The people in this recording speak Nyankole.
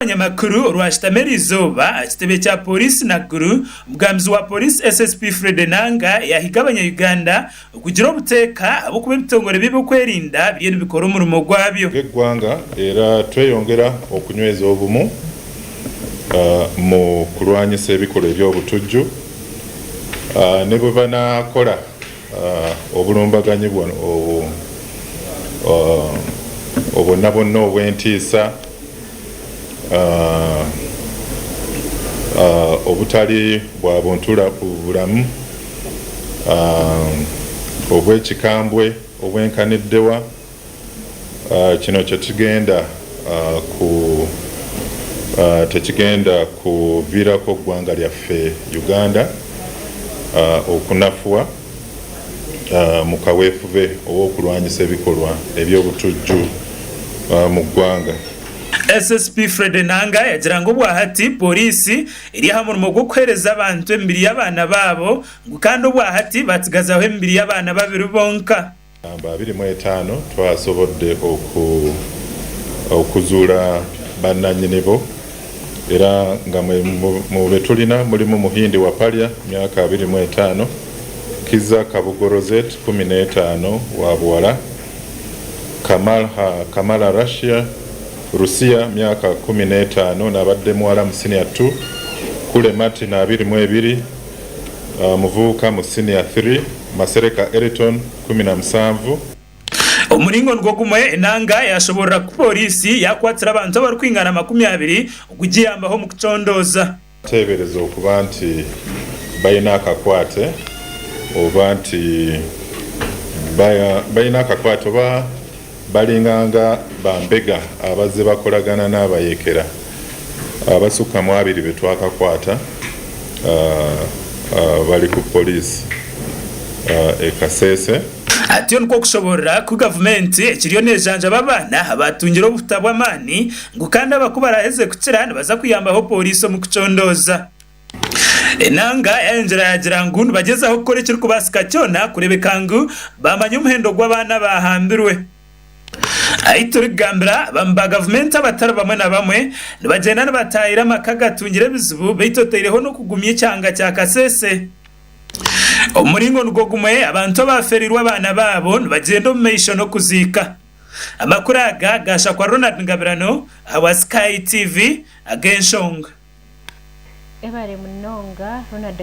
Abanyamakuru orwashutama eriizooba aha kitebe kya Pooriisi Naguru, Omugambizi wa Pooriisi SSP Fred Enanga yaahiga abanya-Uganda okugira obuteeka ahabw'okuba ebitongore by'ebyokwerinda biriyo nibikora omurimo gwabyo. Nk'eggwanga era tweyongera okunyweza obumu mu kulwanyisa ebikolwa eby'obutujju ne bwe banaakola obulumbaganyi bwonna bwonna obw'entiisa. Obutali bwa buntu bulamu, obw'ekikambwe obwenkanidde wa, kino tekigenda ku, tekigenda kuviirako ggwanga lyaffe Uganda okunafuwa mu kaweefube ow'okulwanyisa ebikolwa eby'obutujju mu ggwanga. SSP Fred Enanga yagira ngu obwahati Pooriisi eri aha murimo gw'okuheereza abantu emibiri y'abaana baabo ngu kandi obwahati batsigazaho emibiri y'abaana babiri bonka. Namba 25 twasobodde okuzuula bannanyini bo era nga mu betulina mulimu Muhindi Wapalya myaka 25, Kizza Kabugo Rosette 15 wa buwala, Kamalha Kamala Russia Rusia myaka 15 nabadde muwala mu senior 2, Kule Martin 22 muvubuka mu senior 3, Masereka Eriton 17. Omuringo nigwo gumwe, Enanga yashoborora ku pooriisi yakwatsire abantu abarikwingana 20 okugiyambaho omu kucondooza. Teebereza okuba nti baine akakwate oba nti baine akakwate oba balinganga bambega abazze bakolagana n'abayeekera abasukka mu abiri be twakakwata bali ku poliisi e Kasese. Atyo nikwo kushoboorora ku gavumenti ekiriyo neejanjaba abaana abaatungire obuhuta bw'amaani ngu kandi aba ku baraaheze kukira nibaza kuyambaho pooriisi omu kucondooza. Enanga yayongyera yaagira ngu nibagyezaho kukora ekirikubaasika kyona kureebeka ngu baamanya omuhendo gw'abaana abaahambirwe. Ahi turikugambira, abamwe ba gavumenti abatari bamwe na bamwe nibagyenda nibataahira amaka agatungire ebizibu beitu otaireho n'okugumya ekyanga kya Kasese. Omu muringo nigwo gumwe, abantu abaafereirwe abaana baabo nibagyenda omu maisho n'okuziika. Amakuru aga gaashakwa Ronald Ngabirano ahabwa Sky TV ag'enshonga. Ebare munonga Ronald.